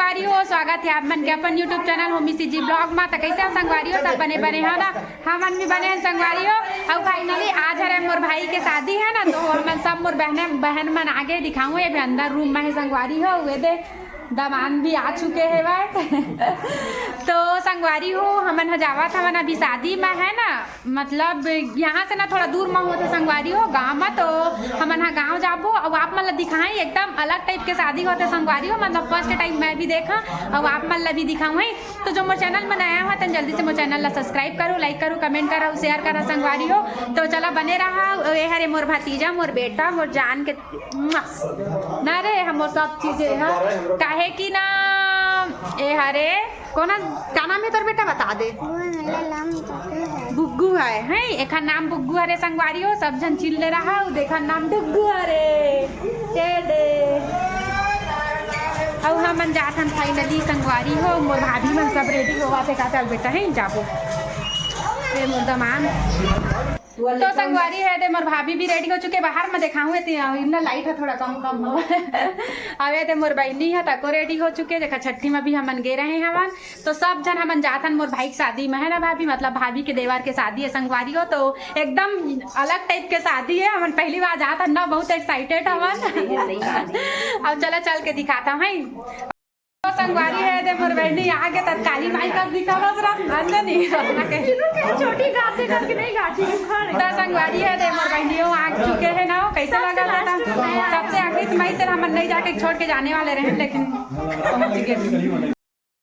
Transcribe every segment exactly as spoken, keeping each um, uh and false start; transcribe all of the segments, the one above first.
संगवारी हो, स्वागत हे आप मन के अपन YouTube channel Homi CG blog मा। त कइसे हो संगवारी हो, सब बने बने हो ना? हमन भी बने हन संगवारी हो। अउ finally आज हरे मोर भाई के शादी हे ना, तो हमन सब मोर बहन बहन मन आगे दिखाऊं। ये भी अंदर रूम में हे संगवारी हो, ये दे दमांद भी आ चुके हे भाई। तो संगवारी हो, हमन ह जावत हवन अभी शादी में, है ना, मतलब यहाँ से ना थोड़ा दूर में होथे संगवारी हो, गाँव में। तो हमन ह गाँव जाबो अउ आप मन ला दिखाई, एकदम अलग टाइप के शादी होथे संगवारी हो, मतलब फर्स्ट टाइम मैं भी देखा अउ आप मन ला भी दिखाऊं। तो जो मोर चैनल में नया हो तन जल्दी से मोर चैनल ला सब्सक्राइब करो, लाइक करो, कमेंट करो, शेयर करो संगवारी हो। तो चला बने रहा। ये हरे मोर भतीजा, मोर बेटा, मोर जान के ना रे, हमर सब चीजें ह। काहे कि ना, ए हरे, कोना, का नाम हे तोर बेटा, बता दे। वो मेरा नाम गुग्गू है। गुग्गू है, हैं? एखर नाम गुग्गू हरे संगवारी हो, सब झन चिल्ले रहा, उ देखा नाम डुग्गू हरे। टेढ़े। अउ हमन जात हन finally संगवारी हो, मोर भाभी मन सब रेडी होवत हे, का चल बेटा, हैं, जाबो। ए मोर दमांद। तो संगवारी हे दे, मोर भाभी भी रेडी हो चुके, बाहर में देखाऊं, एती इतना लाइट हे, थोड़ा कम कम हो। अउ ए दे मोर बहिनी हे, तको रेडी हो चुके, देखा छट्ठी में भी हमन गे रहे हवन। तो सब झन हमन जाथन मोर भाई के शादी में, है ना भाभी, मतलब भाभी के देवर के शादी हे संगवारी हो, तो एकदम अलग टाइप के शादी हे। हमन पहली बार जाथन ना, बहुत एक्साइटेड हवन। अउ चला चल के दिखाता हूँ। तो संगवारी हे दे मोर बहिनी आगे तत्काली माई का दिखा बस रहा, अंदर नहीं रहा कहीं। छोटी गाते करके नहीं गाती, उखाड़। तो संगवारी हे दे मोर बहिनी हो आ चुके हे ना, कैसे लगा था? सबसे आखिरी तो मैं से हमन नहीं जाके छोड़ के जाने वाले रहे, लेकिन पहुंच गए।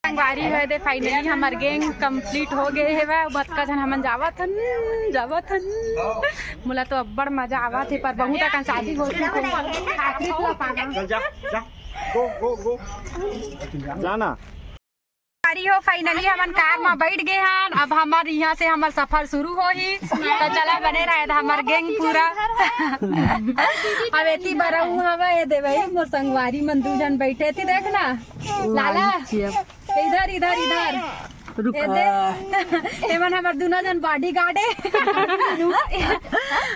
संगवारी हे दे finally हमर गैंग कंप्लीट हो गए हे बा, बतका झन हमन जावत हन, जावत हन। मोला तो अब्बड़ मजा आवत हे, पर बहुत अकन शादी होती तो आखिरी पूरा पाना। चल जा, जा। गो, गो, गो। जाना। संगवारी हो, finally हमन कार में बैठ गए हन। अब हमर यहाँ से हमर सफर शुरू होही। तो चला बने रहे हमर गैंग पूरा। अब एती बरऊ हवा, ये दे भाई, मोर संगवारी मन दू झन बैठे थी, देखना। लाला, इधर, इधर, इधर। रुक। ये दे। एमन हमर दुनो जन बॉडीगार्ड हे।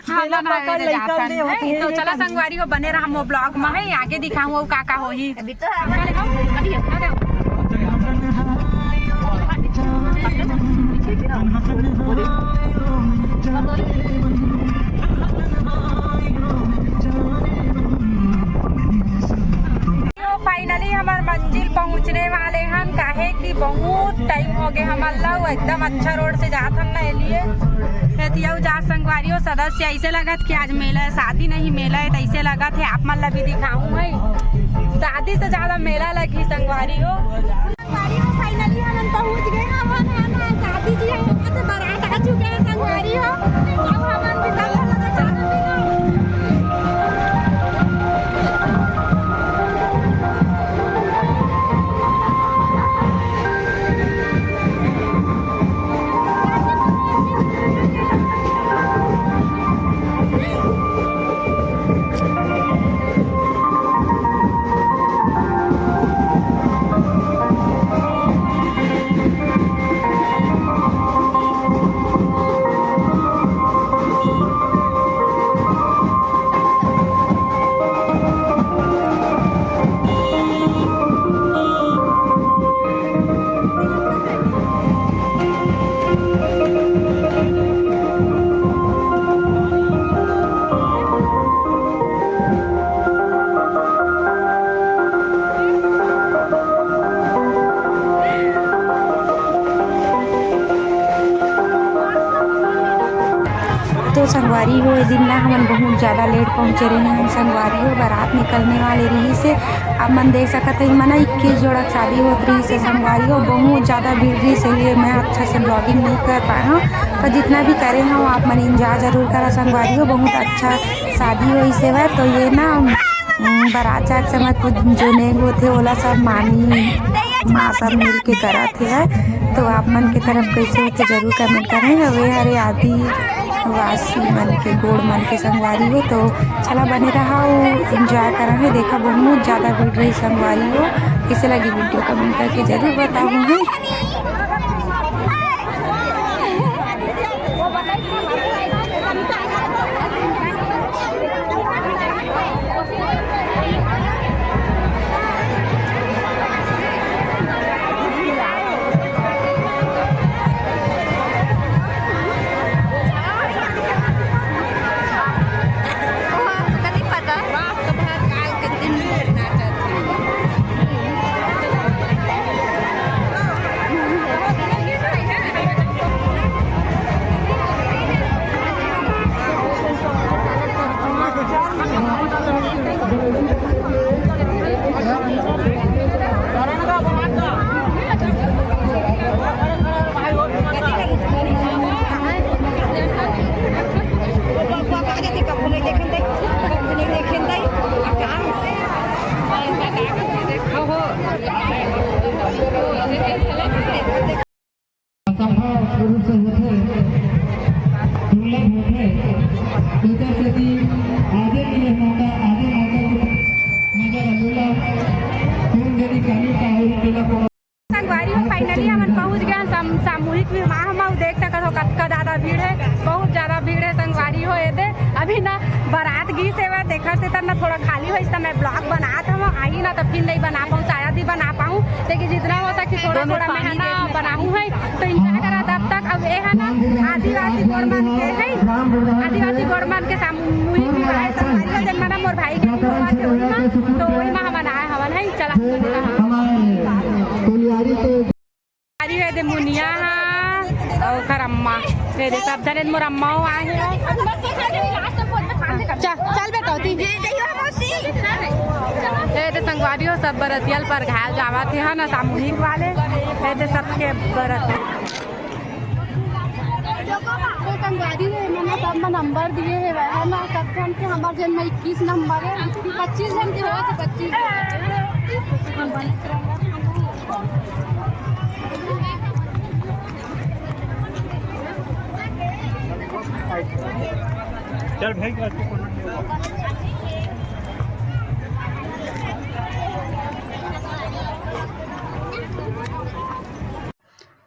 हमन आए दे जाथन। तो चला संगवारी हो, बने रहा मोर ब्लॉग में, है आगे दिखाऊं अउ का का होही। अभी तो तो finally हमर मंजिल पहुंचने वाले हन, काहे कि बहुत टाइम हो गए हमन ला, वो एकदम अच्छा रोड से जात हन ना, एलिए। एतिया जा संगवारी हो, सदस्य ऐसे लगत कि आज मेला हे, शादी नहीं मेला हे, तो ऐसे लगत हे। आप मन ला भी दिखाऊं है, शादी से ज्यादा मेला लगी संगवारी हो। संगवारी हो, finally हमन पहुंच गए हवन, है ना? शादी जी है, यहाँ से बारात आ चुके हैं संगवारी हो। अब हमन भी सब लोग चालू भी ना। तो संगवारी हो, ए दिन ना हमन बहुत ज्यादा लेट पहुंचे रहे हन। संगवारी हो, बारात निकलने वाले रहिस हे। आप मन देख सकत हे, मना इक्कीस जोड़ा के शादी होत रहिस हे संगवारी हो, बहुत ज्यादा भीड़ रहिस हे, इसलिए मैं अच्छा से vlogging नहीं कर पाए हूँ। पर जितना भी करे हूँ, आप मन enjoy जरूर करा संगवारी हो। बहुत अच्छा शादी होइस हे। तो ये ना, उम, बारात जात समय कुछ जो नेग होथे, ओला सब मामी माँ सब मिल के करत हे। तो आप मन के तरफ कैसे होथे, जरूर comment करें। अउ ए हरे आदि वासी मन के गोड़ मन के संगवारी हो। तो चला बने रहा, enjoy करा है। देखा बहुत ज्यादा भीड़ रही संगवारी हो। कैसे लगी video comment करके जरूर बताओ है। Finally हमन पहुंच गए हैं साम-, सामूहिक विवाह में। अउ देख सकत हो कतका ज्यादा भीड़ है, बहुत ज्यादा भीड़ है संगवारी हो। ये दे अभी ना बारात गीस हेवय, तेखर से तब ना थोड़ा खाली होइस त मैं vlog बनात हूँ, आही ना त फिर नहीं बना पाऊँ, शायद ही बना पाऊँ, लेकिन जितना हो सके थोड़ा थोड़ा मैं है ना बनाऊँ है। तो enjoy करा तब तक। अब ये है ना आदिवासी गोड़ मन के है, आदिवासी गोड़ मन के सामूहिक विवाह है संगवारी हो, जेन मन मोर भाई के भी होवत है वही मा, तो वही मा हमन आए हवन है। चला हमारी है दे मुनिया हा, अउ ओकर अम्मा, ये दे सब झन मोर अम्मा हो आए हैं। चल, चल बेटा, होती। ये दे संगवारी हो, सब बरतिया ल परघाय ल जावत हे, है ना, सामूहिक वाले। ये दे सबके बरत। तो संगवारी हो, मैंने सब में नंबर दिए हैं, वह है ना, सब झन के हमार जन में इक्कीस नंबर है, पच्चीस झन के हो तो पच्चीस। चल भाई,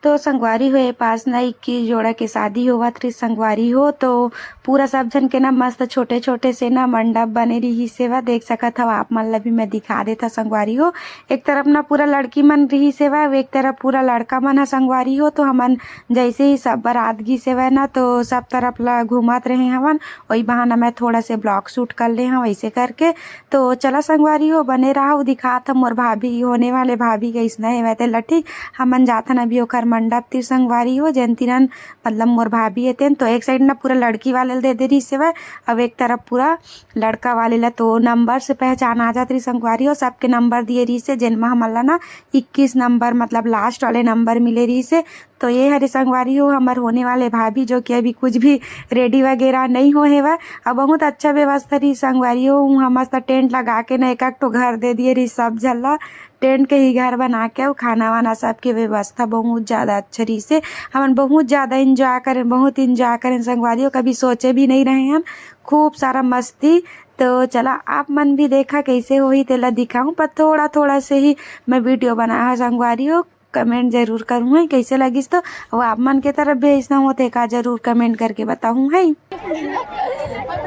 तो संगवारी हो, ए पास ना इक्कीस जोड़ा के शादी होवत रहिस संगवारी हो, तो पूरा सब झन के ना मस्त छोटे-छोटे से ना मंडप बने रिहिस हेवय। देख सकत हव आप मन ल भी मैं दिखा देथव संगवारी हो। एक तरफ ना पूरा लड़की मन रिहिस हेवय, अउ एक तरफ पूरा लड़का मन ह संगवारी हो। तो हमन जैसे ही सब बरात गिस हेवय ना, तो सब तरफ ला घूमत रहे हवन। वही बहाना मैं थोड़ा से vlog shoot कर ले हव ऐसे करके। तो चला संगवारी हो, बने रहा, दिखात हम मोर भाभी, होने वाले भाभी के इसना हेवय ते लठी। हमन जाथन अभी ओकर मंडप तीर संगवारी हो, जेन तीरन मतलब मोर भाभी हे तेन। तो एक side ना पूरा लड़की वाले ल दे दे रहिस हेवय, अब एक तरफ पूरा लड़का वाले ला। तो नंबर से पहचान आ जात रहिस संगवारी हो, सबके नंबर दिए रहिस हे, जेन म हमन ला ना इक्कीस नंबर मतलब last वाले नंबर मिले रहिस हे। तो ये हरे संगवारी हो हमर होने वाले भाभी, जो कि अभी कुछ भी ready वगैरह नहीं हो हेवय। अब बहुत अच्छा व्यवस्था रहिस संगवारी हो, उहाँ मस्त tent लगा के ना एक एक ठो घर दे दिए रहिस सब झन ला। Tent के ही घर बना के अउ खाना वाना सबके व्यवस्था बहुत ज्यादा अच्छा रहिस हे। हमन बहुत ज्यादा enjoy करेन, बहुत enjoy करेन संगवारी हो, कभी सोचे भी नहीं रहे हन। खूब सारा मस्ती। तो चला आप मन भी देखा कैसे होही तेला दिखाऊं, पर थोड़ा थोड़ा से ही मैं video बनाए हव संगवारी हो। Comment जरूर करूँ है कैसे लगिस, तो अउ आप मन के तरफ भी ऐसना होथे का, जरूर comment करके बताऊँ है। और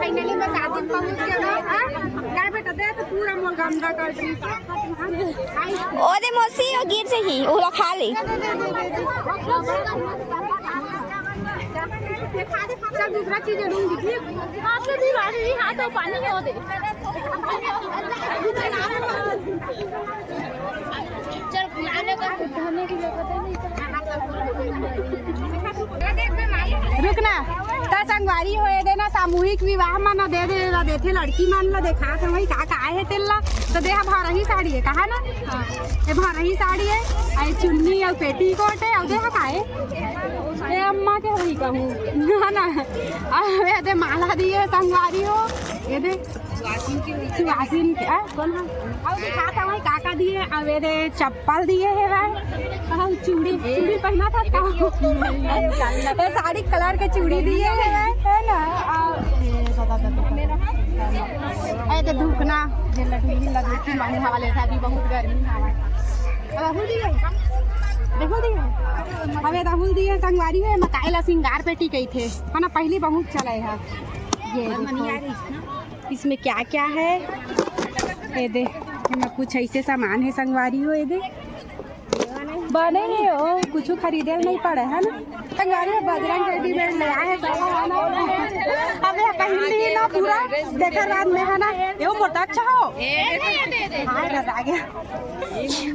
finally मैं शादी में पहुंच गया ना। हाँ? काय बेटा, दे तो पूरा मोर गंदा कर दी। ओ दे मौसी, ओ गिर जही, ओला खा ले। चल, दूसरा चीज लूंगी। हाथ से भी मार रही, हाथ और पानी में होते। चल, रुक ना, त संगवारी हो, ए दे ना सामूहिक विवाह म ना दे दे ला, देथे लड़की मन ला, देखा था वही का का आए हे तेला, तो देहा भरही साड़ी है, कहा ना? हाँ। ये भरही साड़ी है, आई चुन्नी और petticoat है, और देहा का है? ये अम्मा के वही कहूँ, है ना? अरे दे माला दिए संगवारी हो, ये दे सुहासिन के, आ, कौन है? और दिखा था वही का का दिए, अब ये दे चप्पल दिए है भाई, और चूड़ी, चूड़ी पहना था का? ये साड़ी colour के चूड़ी दिए है भाई, है ना? और ये तो धूपना, ये लड्डू भी लड्डू की मांगने वाले थे, अभी बहुत गर्मी हवा है। राहुल दी है, देखो दी है, हमें राहुल दी है, संगवारी है, मकाई ला सिंगार पेटी कही थे, है ना? पहली बहुत चला है। ये देखो, इसमें क्या क्या है, ये दे, एमा कुछ ऐसे सामान है संगवारी हो, ये दे बने हे, ओ कुछ खरीदे नहीं पड़े, है ना? संगवारी हो, बजरंग readymade ले आए हैं, सब है ना? अब ये पहन ली ना पूरा, देखा रात में, है ना? ये मोटा अच्छा हो, हाय, रस आ गया,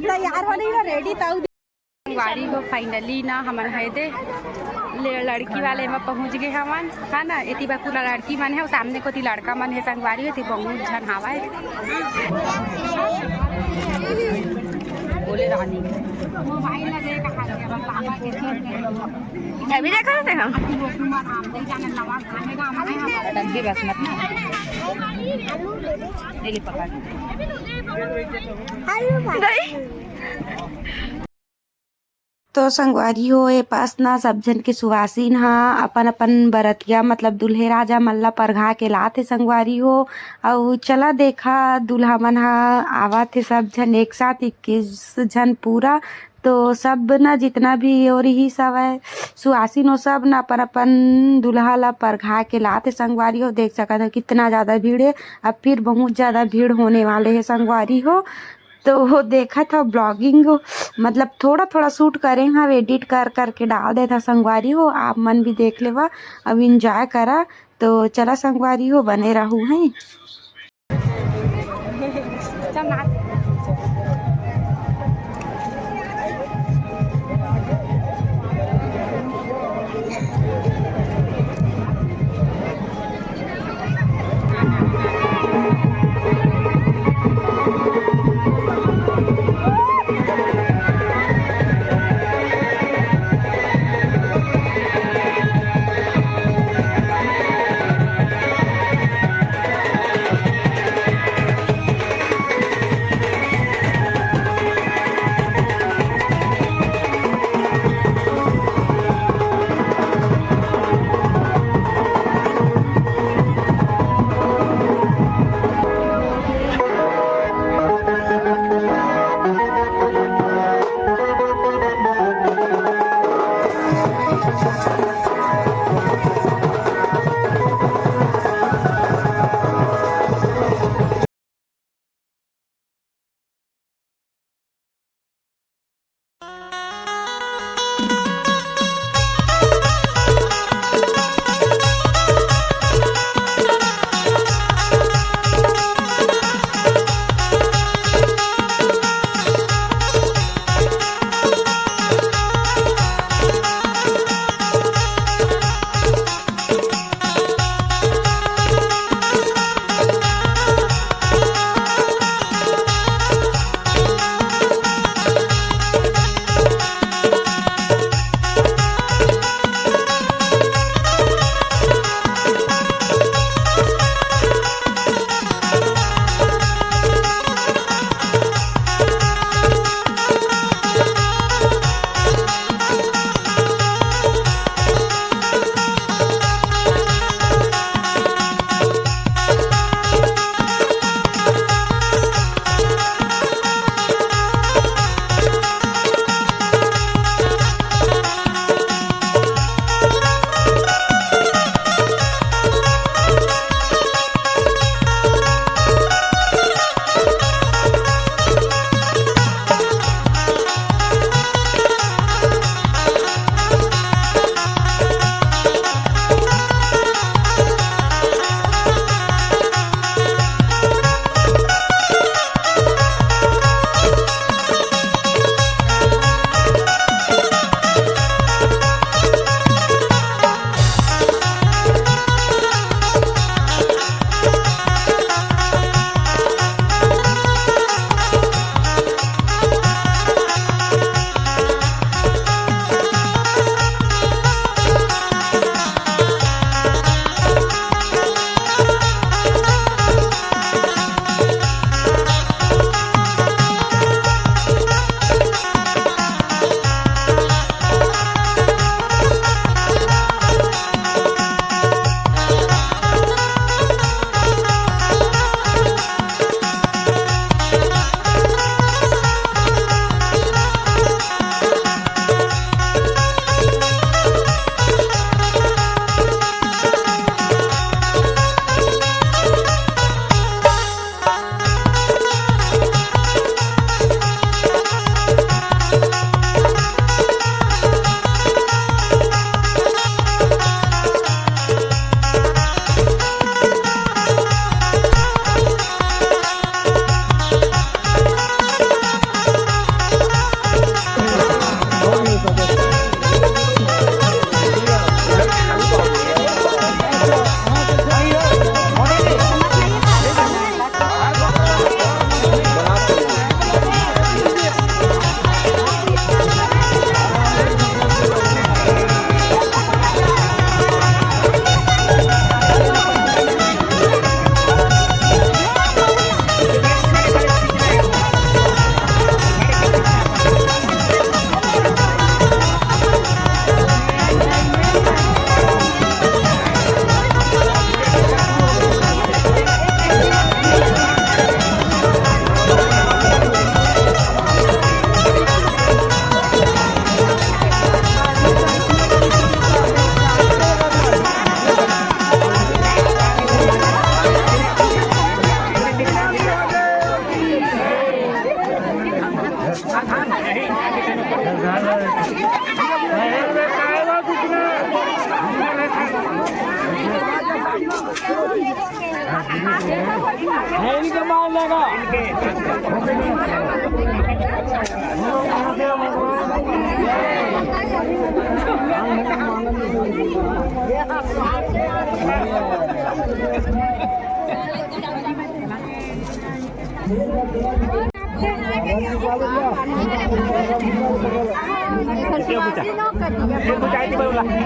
तैयार हो नहीं ना, ready ताऊ। संगवारी हो, finally ना हमन है दे ले लड़की वाले में पहुंच गए हमन, है ना? एती बा पूरा लड़की मन है, सामने कोती लड़का मन है संगवारी, एती बहुत झन हावय। बोले रानी। अभी देखा थे हम। डब्बी बस मत ना। ये ले पकड़। दही। तो संगवारी हो, ए पास ना सब झन के सुवासिन ह अपन-अपन बरतिया, मतलब दूल्हे राजा मन ला परघा के लात हे संगवारी हो। अउ चला देखा, दूल्हा मन ह आवत हे, सब झन एक साथ इक्कीस झन पूरा। तो सब ना जितना भी ओरिहिस हवय सुवासिन हो, सब ना अपन-अपन दूल्हा ला परघा के लात हे संगवारी हो। देख सकत हो कितना ज्यादा भीड़ हे, अब फिर बहुत ज्यादा भीड़ होने वाले हे संगवारी हो। तो वो देखत हो ब्लॉगिंग, मतलब थोड़ा थोड़ा शूट करे हव, एडिट कर करके डाल देत हव संगवारी हो। आप मन भी देख लेवा, अब एंजॉय करा। तो चला संगवारी हो, बने रहू हैं।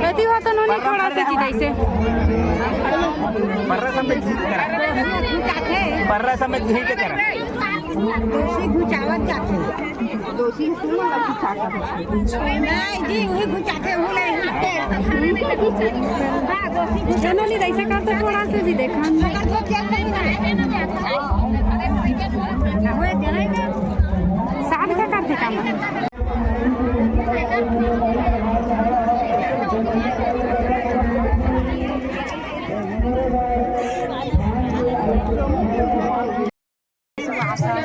एती हो तो नोनी थोड़ा से जीत ऐसे। पर्रा समेत जीत करा। पर्रा समेत जीत करा। दोषी घुचावत जाथे। दोषी सुनो ना घुचावत। नहीं जी, वही घुचाथे, वो नहीं। हाँ, दोषी घुचावत। जनरली ऐसा कर तो थोड़ा से भी देखा। साथ का करथे काम।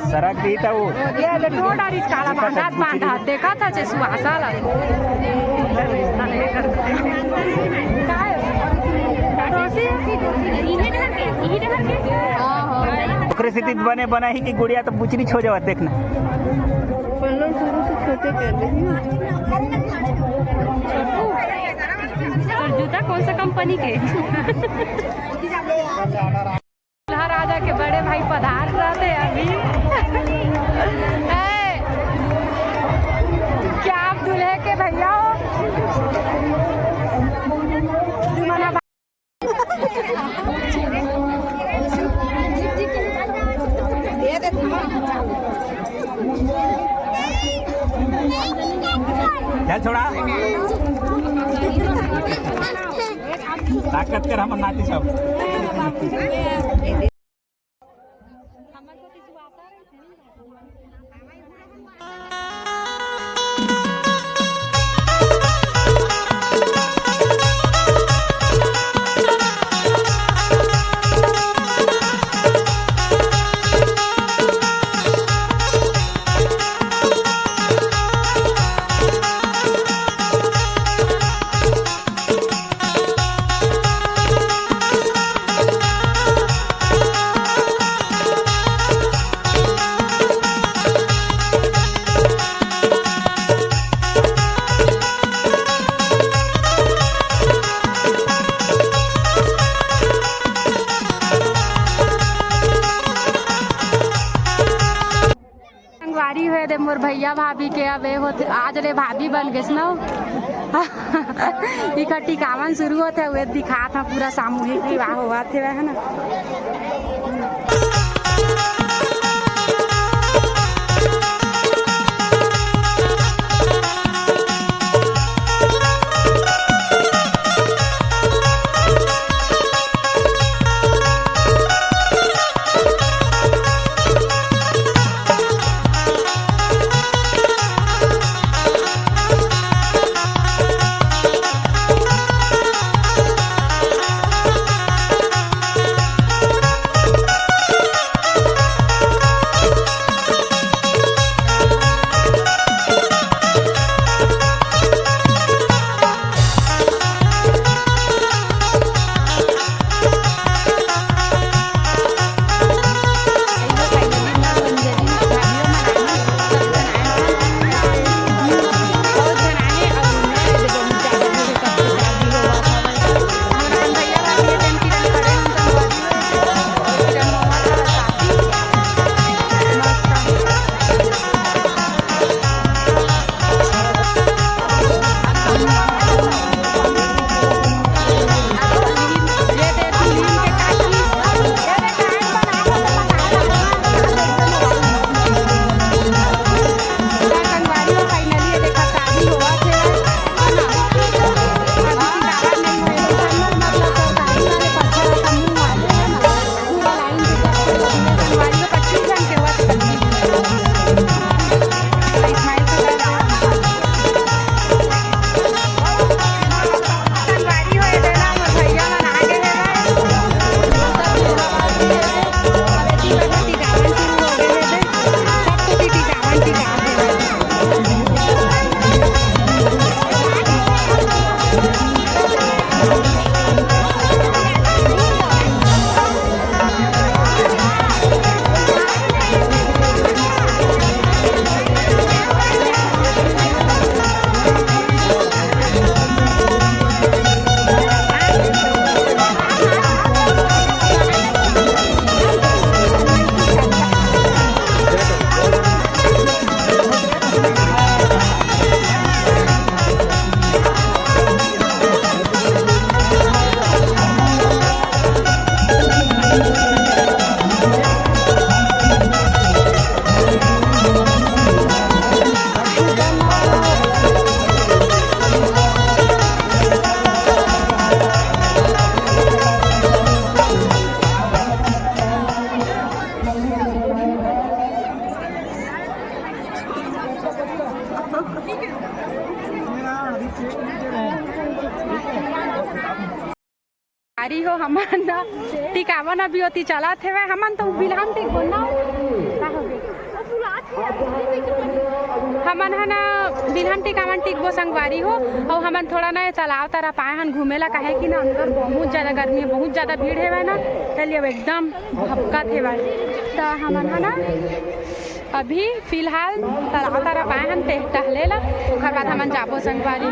सरक दी त वो। ये ले ठोडारी काला बांधत बांधत देखत हे सुहासा ला। काय? दोषी? ओकरे सेती बने बना ही कि गुड़िया तो बुचरी छो जावत, देखना। पल्लव शुरू से छोटे कर रही हूँ। तोर जूता कौन सा कंपनी के? दुल्हा राजा के बड़े भाई पधार रहते अभी। ए, क्या आप दूल्हे के भैया हो? चल छोड़ा। ताकत कर हमर नाती सब। संगवारी होए दे मोर भैया भाभी के, अब ए होत, आज ले भाभी बन गेस ना। इकर टिकावन शुरू होत हे, उहे दिखात हे, पूरा सामूहिक विवाह होवत हे, है ना। अरे हो, हमन टिकावन अभी ओती चलत हेवय, हमन तो बिल्हम टिकबो ना। का होगे? हमन ह ना बिल्हम टिकावन टिकबो संगवारी हो, अउ हमन थोड़ा ना ये तालाब तरफ आए हन घूमे ला, काहे कि ना अंदर बहुत ज्यादा गर्मी हे, बहुत ज्यादा भीड़ हेवय ना, चलिए अब एकदम भपकत हेवय। त हमन ह ना अभी फिलहाल तालाब तरफ आए हन ते टहले ला, ओखर बाद हमन जाबो संगवारी।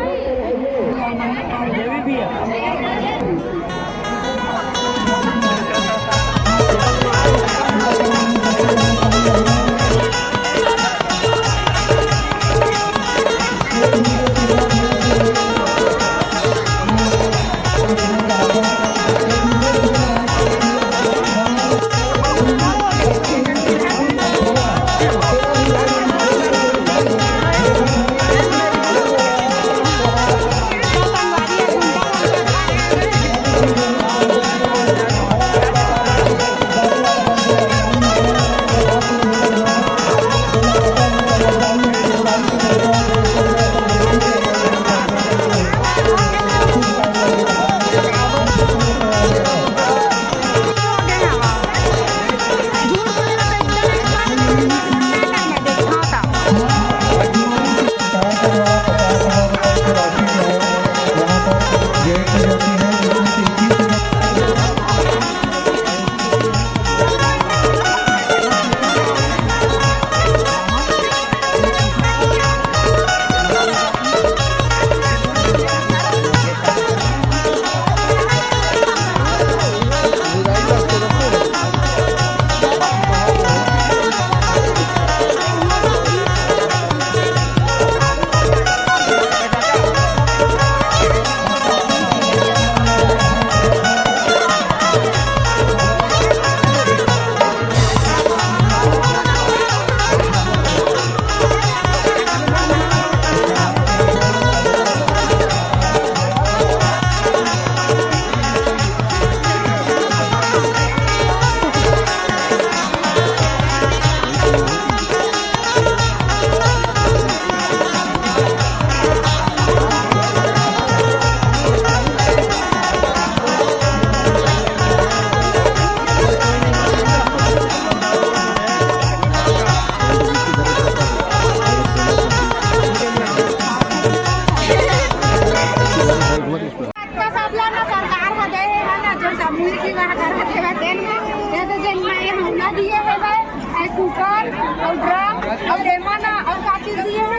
तो सब ला ना सरकार ह दे हे ना, जो सामूहिक विवाह करत हे तेन में, या तो जेन में ये हमला दिए हे भाई, ए कुकर अउ ड्रम अउ एमा ना अउ का चीज दिए हे?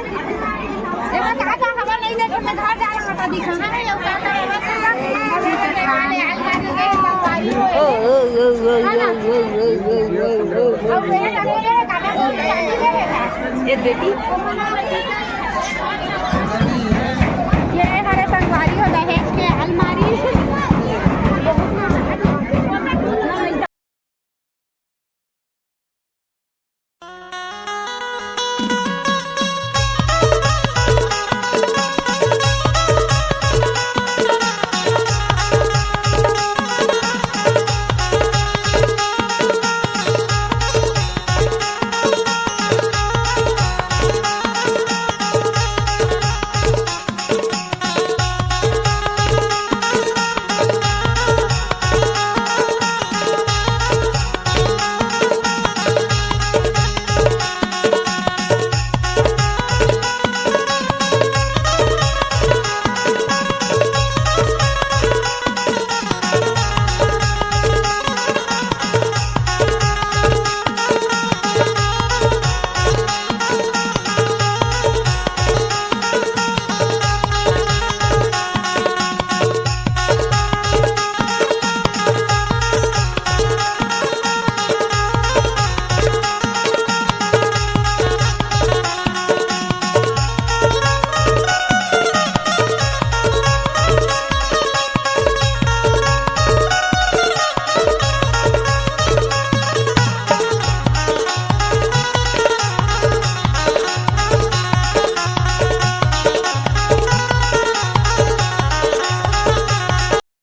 एमा का का हवा नहीं देखे, मैं घर जा रहा था दिखा। ये बेटी